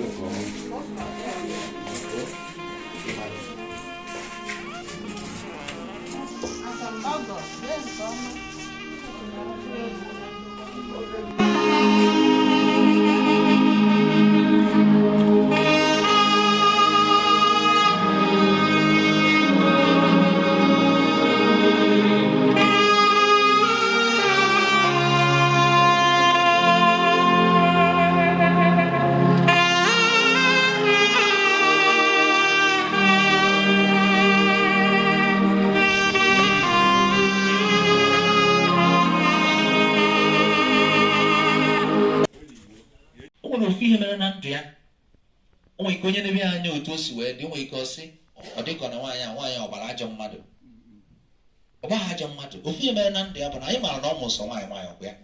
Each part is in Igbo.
Nke ọma. Ọgọ, mee nke ọma. O nwere ofu ihe mere na ndụ ya. O nwere ike onye na-ebe ya anya otu o si wee dị, o nwere ike ọ sị ọ dịka na nwaanyị a, nwaanyị a ọ gbara ajọ mmadụ. Ọ gbaghị ajọ mmadụ. Ofu ihe mere na ndụ ya bụ na anyị maara na ọ mụ sọ nwaanyị, nwaanyị ọkwa ya.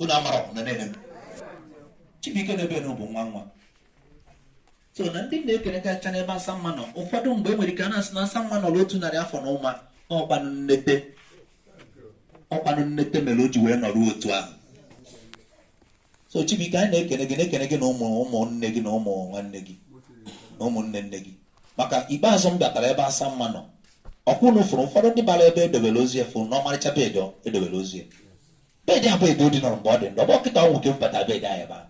Unu amara ọkụ na nene m. Chibuike na-ebe na bụ nwa nwa. So na ndị na-ekenekacha n'ebe Asamma nọ, ụfọdụ mgbe e nwere ike a na-asị na Asamma nọrọ 100 afọ na ụma, ọkwanụ nnete, ọkwanụ nnete mere o ji wee nọrọ otu ahụ. So Chibuike, anyị na-ekene gị, na-ekene gị na ụmụ ụmụnne gị na ụmụ nwanne gị na ụmụnne nne gị, maka ikpeazụ m bịatara ebe Asamma nọ, ọkwụ unu fụrụ ụfọdụ ndị bara ebe edobere ozu ya, fụrụ na ọmarịcha bed edobere ozu ya. Bed a bụ ebe o dinọrọ mgbe ọ dị ndụ. Ọ bụ kịta ọnwụ nke m bata bed ahụ ebe ahụ,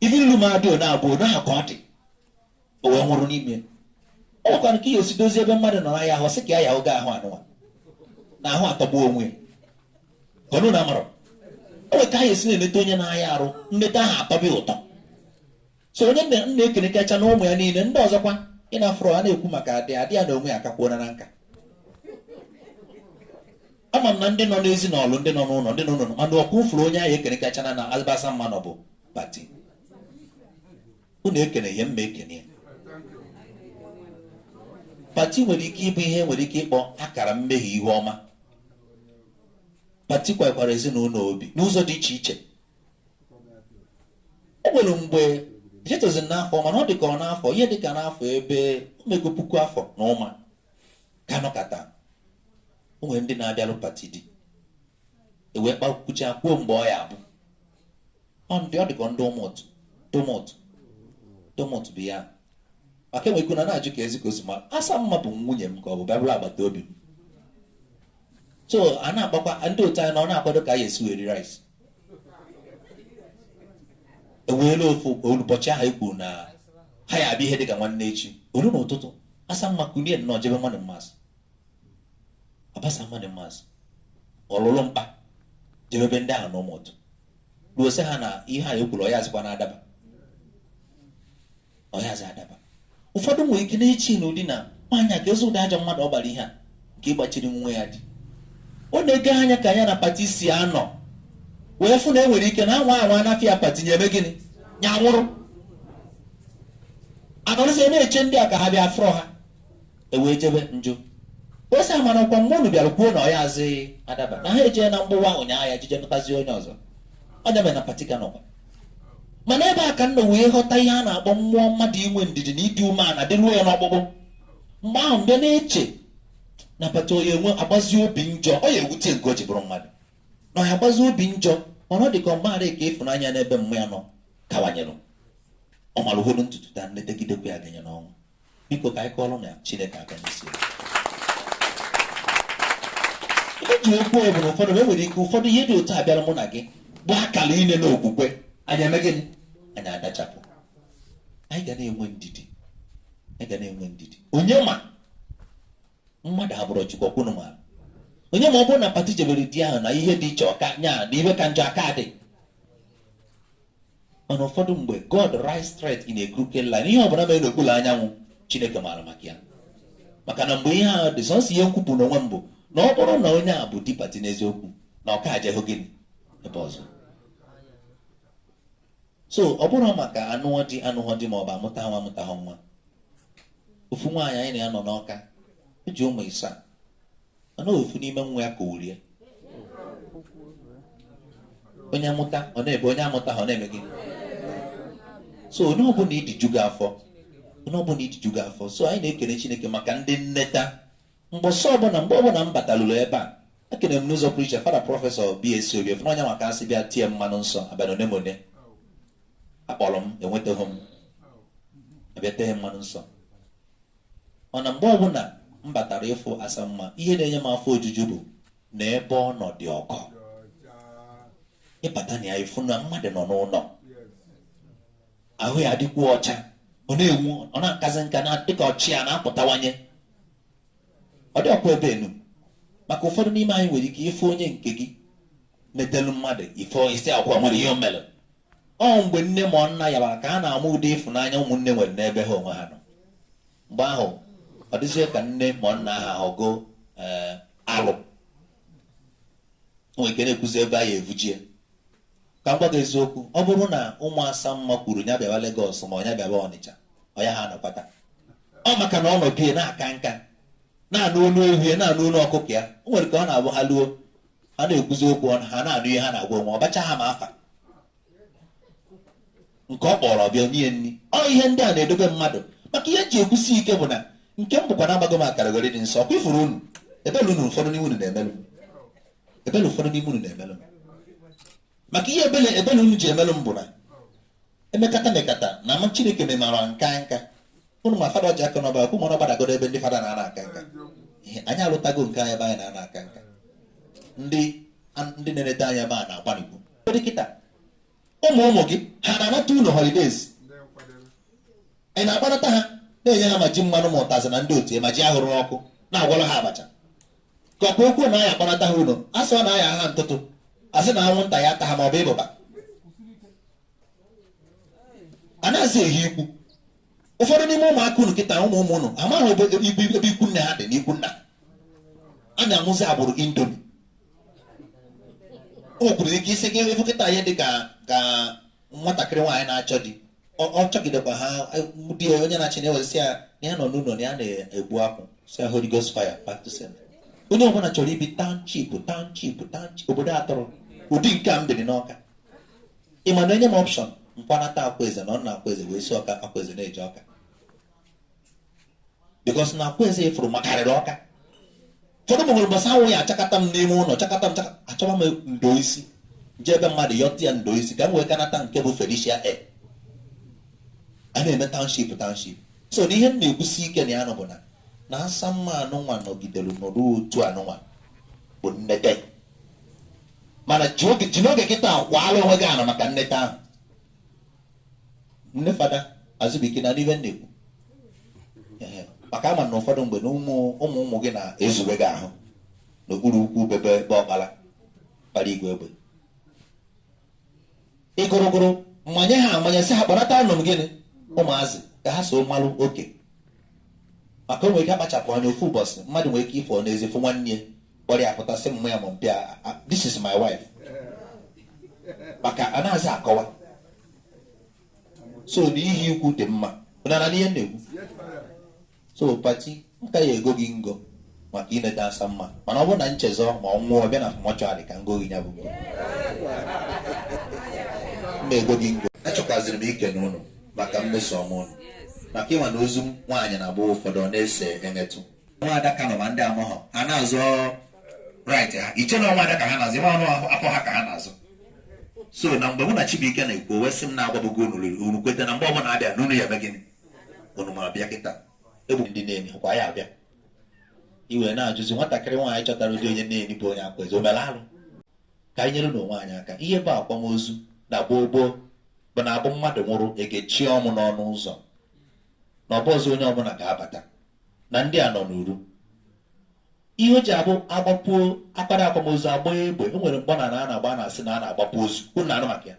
ivi nlu m adị one abụọ one ahụ ka ọ dị, o wee nwụrụ n'ime. Ọ nwekwara ka ihe esi dozie ebe mmadụ nọrọ ya ahụ, sị ka ya ya oge ahụ anụwa na ahụ atọgbuo onwe ya, ka ọnụ na amarọ. O nwere ka anyị esi na-eneta onye na-aya arụ, nleta ahụ atọbịa ụtọ. So onye nna na-ekenekacha na ụmụ ya niile ndị ọzọkwa ị na-afụrụ a na-ekwu maka adị adị ya na onwe ya akakwuona na nka. Ama m na ndị nọ n'ezi na ọlụ, ndị nọ n'ụlọ, ndị nọ n'ụlọ, mana ọkụ fụrụ onye ahụ ekenekacha na ebe Asamma nọ bụ pati. Unu ekene ihe mma ekene ya. Pati nwere ike ịbụ ihe nwere ike ịkpọ akara mmehie ihu ọma. Pati kwakwara ezinụlọ obi n'ụzọ dị iche iche. O nwere mgbe echetụzi n'afọ, mana ọ dị ka ọ n'afọ ihe dị ka n'afọ ebe omego 1000 afọ na ụma ka nọkata, o nwere ndị na-abịalụ pati dị ewee kpakwucha kwuo mgbe ọ ya abụ ọ ndị ọ dị ka ndị ụmụtụ domot domot bụ ya, maka enwekwu na na-ajụ ka ezi ka o si ma Asamma bụ nwunye m ka ọ bụ bịa bụrụ agbata obi m. So a na-agbakwa ndị otu anyị na ọ na-akwado ka anyị esi weri rice, eweela ofu ụbọchị ahụ e kwuru na ha ya abịa ihe dịka nwanne echi olu n'ụtụtụ. Asamma kunie nnọọ jebe morning mass, agbasa morning mass, ọlụlụ mkpa jebebe ndị ahụ na ụmụtụ ruo sị ha na ihe a ekwuru ọ ya azịkwa na-adaba, ọ ya azị adaba. Ụfọdụ nwere ike na-echi n'ụdị na nwaanyị a ka ezi ụdị ajọ mmadụ ọ gbara ihe a nke ịgbachiri nwa ya dị. Ọ na-ege anya ka ya na pati si anọ wee fụ na e nwere ike na anwa anwa anafịa pati nye eme gịnị nya nwụrụ anọrụzie na-eche ndị a ka ha bịa fụrọ ha e wee jebe njụ ose amara kwa mgbe unu bịara kwuo na ọ ya azị adaba na ha ejee na mgbụwa ụnyaahụ ya jije nụtazie onye ọzọ. Ọ nyame na pati ka nọkwa, mana ebe a ka m nọ wee ghọta ihe a na-akpọ mmụọ mmadụ inwe ndidi na ịdị umeala dịruo ya n'ọkpụkpụ. Mgbe ahụ mgbe na-eche na pati onye enwe agbazi obi njọ, ọ ya ewute nke o ji bụrụ mmadụ na ọ ya agbazi obi njọ, mana ọ dị ka ọmara ka ịfụnanya n'ebe mmụ ya nọ kawanyere ọ mara ụfọdụ ntutu ta nletegidekwa ya ganye n'ọnwụ. Biko, ka anyị kọọrọ na Chineke aka n'isi. Ihe ji okwu bụ na ụfọdụ e nwere ike ụfọdụ ihe dị otu a bịara mụ na gị bụ akara ine n'okwukwe anyị eme gịnị, anyị adachapụ. Anyị ga na-enwe ndidi, anyị ga na-enwe ndidi. Onye ma mmadụ abụrụ Chukwu ọkwụnụ mara onye ma ọ bụrụ na pati jebere di ahụ na ihe dị iche ọka nya na ihe ka njọ aka dị. Mana ụfọdụ mgbe God writes straight in a crooked line. Ihe ọbụla mere n'okpuru anyanwụ, Chineke maara maka ya. Maka na mgbe ihe ahụ dị sọnsọ, ihe nkwupụ n'onwe m bụ na ọ bụrụ na onye a bụ di pati n'eziokwu, na ọka ajehụ gịnị ebe ọzọ. So ọ bụrụ maka anụọ di, anụghọ di, ma ọ bụ amụta nwa, amụtaghọ nwa. Ofu nwaanyị anyị na ya nọ n'Ọka o ji ụmụ ịsaa, mana ofu n'ime nwa ya kowurie onye amụta ọ na-ebe, onye amụta ha ọ na-eme gịnị. So onye ọbụla idiju gị afọ, onye ọbụla idiju gị afọ. So anyị na-ekele Chineke maka ndị nneta. Mbọsị ọbụla, mgbe ọbụla m batalụrụ ebe a, ekene m n'ụzọ pụrụ iche Fada Professor BSc Obi efu n'ọnya maka asị bịa tie mmanụ nsọ abalị one ma one. Akpọrọ m, enwetaghị m, abịa tee mmanụ nsọ. Mana mgbe ọbụla m batara ịfụ Asamma, ihe na-enye m afọ ojuju bụ na ebe ọ nọ dị ọkọ. Ịbata na ya, ịfụ na mmadụ nọ n'ụlọ, ahụ ya adịkwa ọcha, ọ na-enwu, ọ na-akazi nka na dịka ọchị ya na-apụtawanye. Ọ dị ọkwa ebe enu maka ụfọdụ n'ime anyị nwere ike ịfụ onye nke gị netelu mmadụ ifo isi akwa nwere ihe o mere. Ọ mgbe nne ma nna yabara ka a na-amụ ụdị ịfụnanya ụmụnne nwere n'ebe ha onwe ha nọ. Mgbe ahụ ọ dịzie ka nne ma nna ha ahọgo alụ. O nwere ike na-ekwuzi ebe a ya evujie. Ka m gwa gị eziokwu, ọ bụrụ na ụmụ Asamma kwuru ya bịaba Legọs ma ọ ya bịaba Ọnịcha, ọ ya ha anọkwata. Ọ maka na ọ nọ bie na-aka nka, na-anụ olu ehu ya, na-anụ olu ọkụkọ ya. O nwere ka ọ na-abụ ha luo, ha na-ekwuzi okwu, ha na-anụ ihe ha na-agwa onwe, ọ bacha ha ma afa nke ọ kpọrọ bịa onye nri. Ọ ihe ndị a na-edobe mmadụ. Maka ihe eji ekwusi ike bụ na nke m bụkwa na-agbago m akaragori dị nsọ. Kwa ifuru unu ebelu unu, ụfọdụ n'ime unu na-emelụ ebelu, ụfọdụ n'ime unu na-emelụ. Maka ihe ebele ebele unu ji emelụ m bụ na emekata mekata na ama Chineke memara nka nka unu ma fada ọji aka n'ọba okwu mara gbadagodo ebe ndị fada na-ana aka nka. Ihe anyị alụtago nke anyị ebe anyị na-ana aka nka, ndị na-enete anyị ebe a na-agbanikwu. Dịkịta ụmụ ụmụ gị ha na-anata ụlọ holidays, ị na-akpanata ha, na-enye ha ma ji mmanụ ma ụtazị na ndị otu ya, ma ji ahụrụ n'ọkụ, na-agwọrọ ha abacha. Ka ọkwa okwu na aya akpanata ha ụlọ, asị ọ na-aya ha ntụtụ, asị na anwụnta ya ata ha ma ọ bụ ịbụba. A na-asị ehi ikwu. Ụfọdụ n'ime ụmụaka unu kịta, ụmụ ụmụ unu amaghị ebe ikwu nne ha dị na ikwu nna. A na-amụzi agbụrụ Indomie. O kwuru ike isi gị ịfụ kịta ihe dị ka nwatakịrị nwaanyị na-achọ di, ọ chọgidekwa ha di ya, onye na-achị na-ewesị ya na ya nọ n'ụlọ na ya na-egbu akwụ, si ya Holy Ghost fire back to sender. Onye ọbụla chọrọ ibi township, township, township, obodo atọrọ ụdị nke a m biri n'Ọka. Ị ma na enye m option mkpanata Akwaeze na ọ na Akwaeze wee si Ọka Akwaeze na-eje Ọka, because na Akwaeze ifuru makarịrị Ọka. Ụfọdụ m nwere mbọsị anwụ ya achakata m n'ime ụlọ, chakata m chaka, achọba m ndo isi, jee ebe mmadụ yọta ya ndo isi ka m wee kanata nke bụ Felicia Air. A na-eme township, township. So na ihe m na-ekwusi ike na ya nọ bụ na Asamma anụnwa nọgidere nọrọ otu anụnwa bụ nnete. Mana ji n'oge kịta kwala onwe gị anọ maka nnete ahụ. Nne fada Azụbike na n'ihe m na-ekwu, maka ama na ụfọdụ mgbe na ụmụ ụmụ gị na-ezube gị ahụ n'okpuru ukwu bebe ebe ọkpara kpara igwe egbe ịgụrụgụrụ mmanye ha amanye, sị ha kpọnata anụ m gịnị ụmụazị ka ha so malụ oke. Maka o nwere ike akpachapụ anya ofu ụbọchị, mmadụ nwere ike ịfọ n'ezi fụ nwanne ya kpọrọ ya pụta, sị mmụ ya ma mpịa, "This is my wife." Maka a na-azị akọwa. So na ihe ikwu dị mma na ihe na-ekwu. So pati nka ya ego gị ngo maka ineta Asamma, mana ọ bụrụ na nchezọ ma ọ nwụọ, bịa na mortuary ka ngo gị ya bụ ngo mma ego gị ngo. Achọkwaziri m ike n'ụlọ maka mmeso ọma ụnụ, maka ịma na ozu nwaanyị na-agba ụfọdụ ọ na-ese emetụ nwaada ka nọ ma ndị amaghọ ha na-azọ right ha iche na nwaada ka ha na-azọ ịma ọnụ afọ ha ka ha na-azọ. So na mgbe mụ na Chibuike na-ekwu, o wee sị m na-agwabugo unu unu kweta na mgbe ọbụla abịa na unu ya eme gịnị, unu ma abịa kịta egbu ndị na-eni kwa ya abịa iwe na-ajụzi nwatakịrị nwaanyị chọtara ụdị onye na-eni bụ onye akwa eze o mere alụ. Ka anyị nyere n'onwe anyị aka. Ihe bụ akwamozu na gboo gboo bụ na abụ mmadụ nwụrụ egechie ọmụ n'ọnụ ụzọ na ọbụ ọzọ onye ọbụla ga-abata na ndị a nọ n'uru. Ihe o ji abụ agbapuo akpara akwamozu agba egbe, o nwere mgbọ na a na-agba na-asị na a na-agbapụ ozu, unu na-anụ maka ya.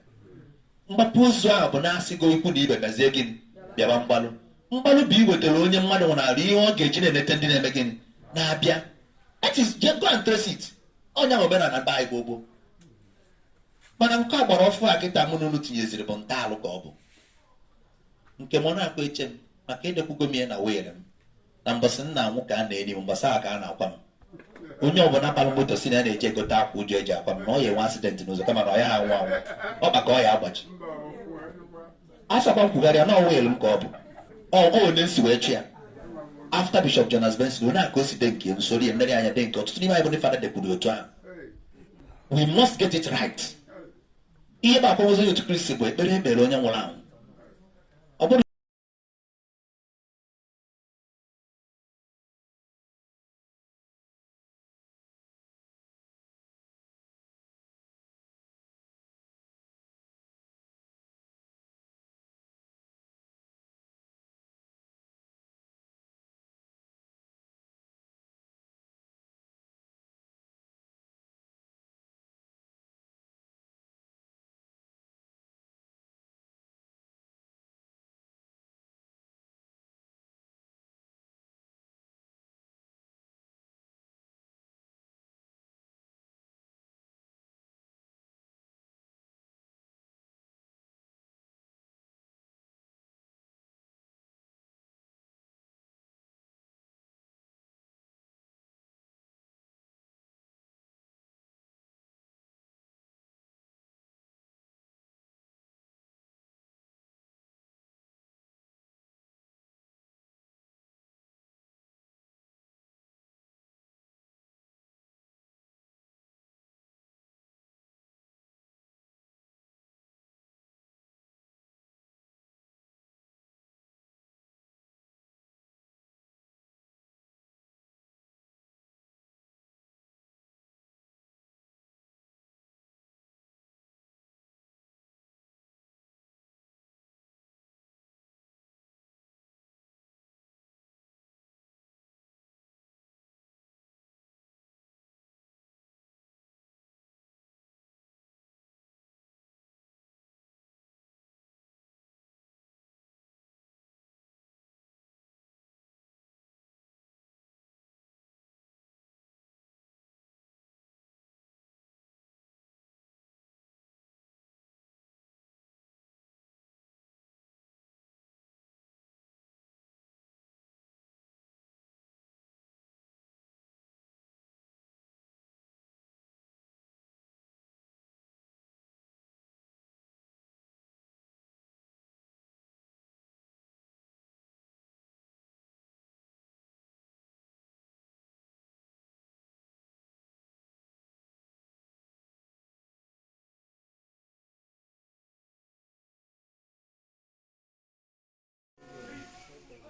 Mgbapụ ozu ahụ bụ na-asịgo ikwu na ibe mezie gịnị bịaba mgbalụ. Mgbalụ bụ iwetara onye mmadụ nwụnara ihe ọ ga-eji na-enete ndị na-eme gịnị na-abịa. That is, just go and trace it. Onye ahụ omenala be anyị gboo gboo. Mana nke ọgbara ọfụ a kịta mụ na unu tinyeziri bụ ntọalụ ka ọ bụ nke mụ na-akwa eche m maka edekwugo m ya na were m na mbọsị m na-anwụ ka a na-eni m, mbọsị ahụ ka a na-akwa m. Onye ọbụla bara moto si na ya na-eje egote akwa ụjọ eji akwa m na ọ ya enwe accident n'ụzọ, kama na ọ ya ha anwụ anwụ ọkpa ka ọ ya agbaji. Asakwa m kwugharịa na ọwụl m ka ọ bụ ọ onye nsi wee chụ ya. After Bishop Jonas Benson, onye aka o si de nke m soro ya nlere anya de nke ọtụtụ n'ime anyị bụ ndị fada dekwuru otu ahụ. We must get it right. Ihe bụ akwamozu onye otu Kristi bụ ekpere ekpere onye nwụrụ anwụ. Ọ bụrụ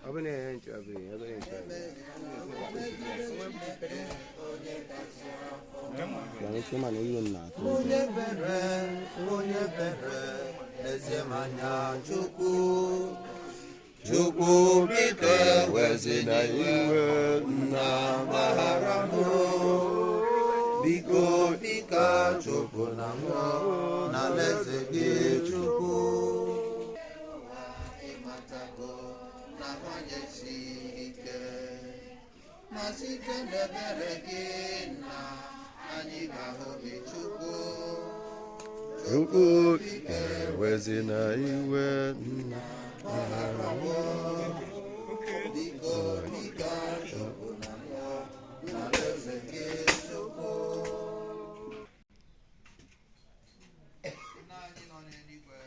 Ọ bụ na ihe nchọ bụ ihe, ọ bụ na nchọ bụ ihe. Mana iwe m na-atụ ụjọ. Onye bere, eze manya Chukwu. Chukwu biko wezina iwe nna gbaghara m. Biko biko Chukwu na m na alaeze gị Chukwu. Ịmatago na nwanyị siri ike, ma site n'ebere gị nna anyị ga-ahụ gị Chukwu. Chukwu ewezina iwe nna gbaghara m. Biko biko Chukwu na m na alaeze gị Chukwu. Nna anyị nọ n'eluigwe.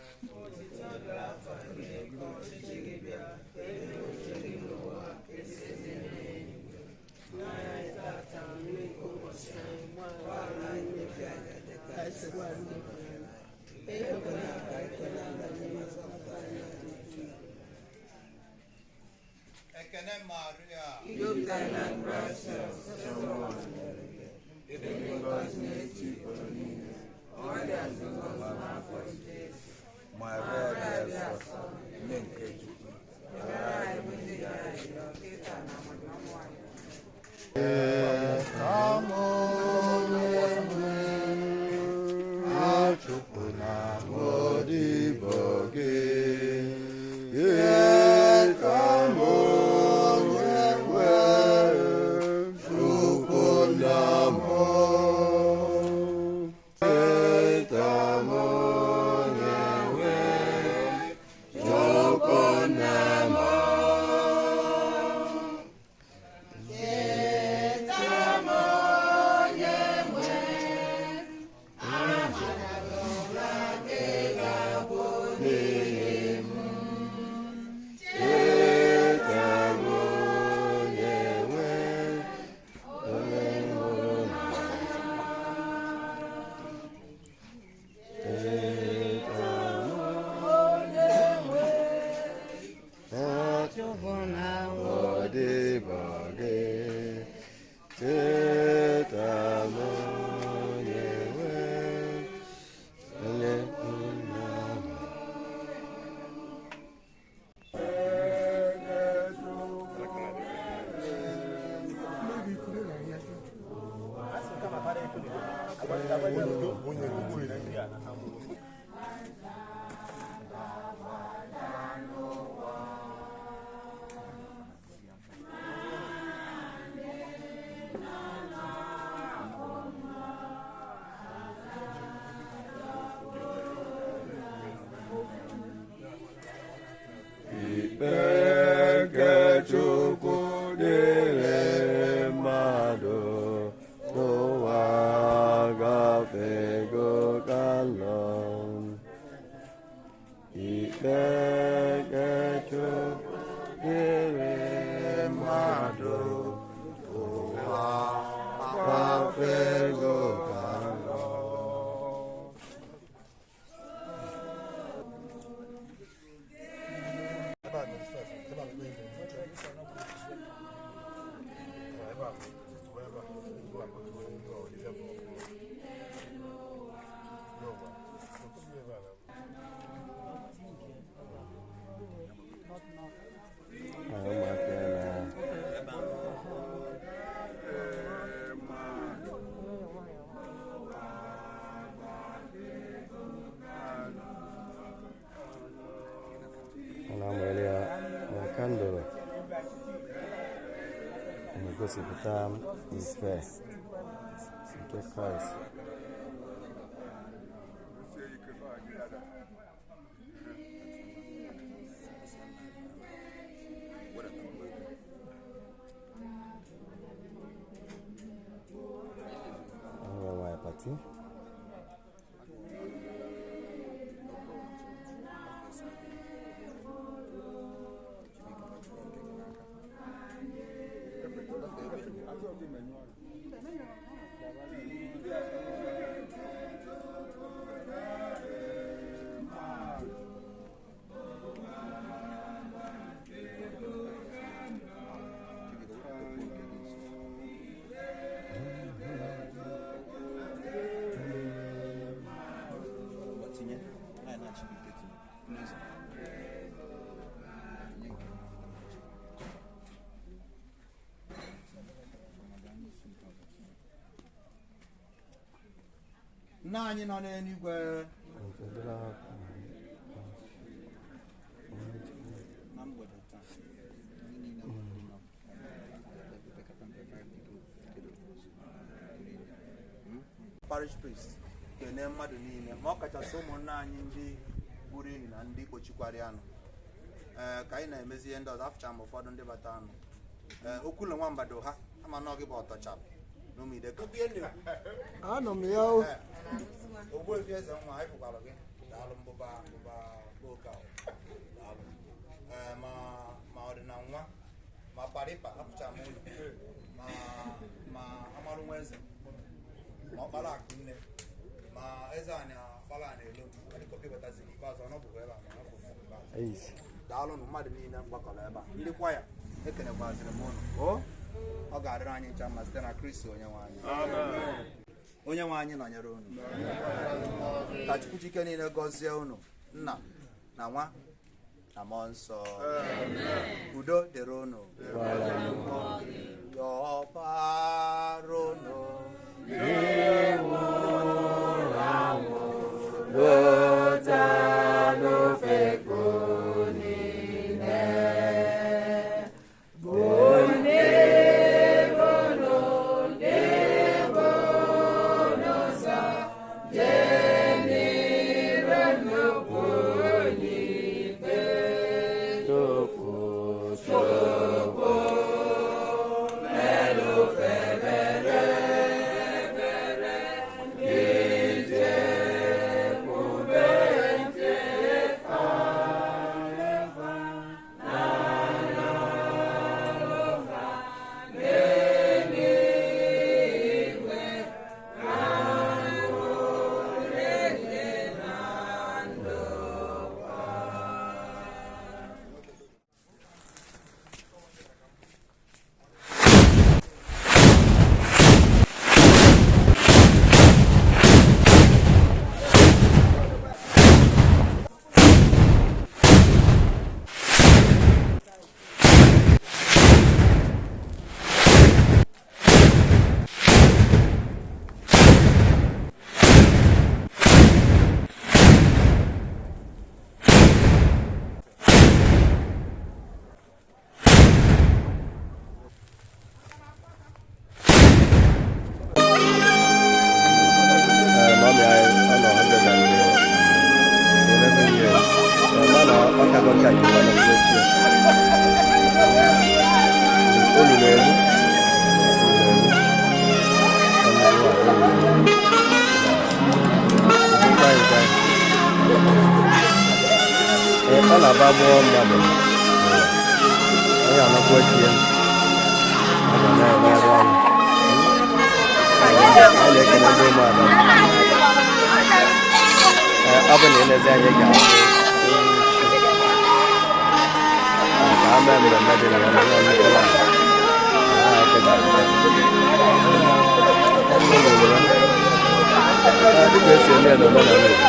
Ekene Maria. Maria dị asọ, nne nke Chukwu, Chukwu na odibo gị. Ka m onye nwe Chukwu na m. Ka m onye nwe Chukwu na m. Ụmụaka ya na ọ na-amụnyere ya na kandụl na-egosipụta ife nke Kraịst. Onye nwe pati. Nna anyị nọ n'eluigwe. Na mgbede taa, ndị niile nwere nọ, parish priest kene mmadụ niile, ma ọ kachasị ụmụnna anyị ndị buru enyi na ndị kpochikwara anụ. Ee, ka anyị na-emezi ihe ndị ọzọ, afụcha m ụfọdụ ndị bata anụ. Ee, okwulu nwambado ha ama na ọ gị bụ ọtọchapụ na ụmụ ide. Anọ m ya o. Ogbuefi eze nwa, anyị fụkwara gị. Daalụ mbụba mbụba oke ahụ. Daalụ. Ee, ma ọ dị na nwa ma paripa afụcha m ụlọ ma amarụ nwa eze ma ọkpara akụ nne ma eze anyị akpara anyị elo adịkọpi bataziri ikpeazụ ọ nọbụghị ebe a ma ọ bụ n'ikpeazụ. Eis. Daalụnụ mmadụ niile mgbakọrọ ebe a, ndị kwaya, ekenekwazịrị m ụnụ. O ọ ga-adịrị anyị ncha mma site na Kristi onye nwe anyị. Onye nwe anyị nọnyere unu. Ka Chukwu chike niile gọzie unu, nna na nwa na mmụọ nsọ. Udo dịrị unu. Yọbara unu. Mommy, I know 111 years. Mana ọ ka nọ ka nke mana mgbe ochie. Olulu elu. Olulu elu. Olulu a, olulu elu. Nke anyị, nke anyị. Ee, ọ na-aba mụọ mmadụ n'ụwa. Onye anọkwa echi ya. Ọ ga na-eme ọrụ ọrụ. A na-ekele ndị ụmụada. Ee, ọ bụ na elezi anyị ga-ahụ ka a mee mmemme dị na ya na ya nnukwu ala. Ha ekedaghị. Ee, dịka esi eme ya n'omenala Igbo.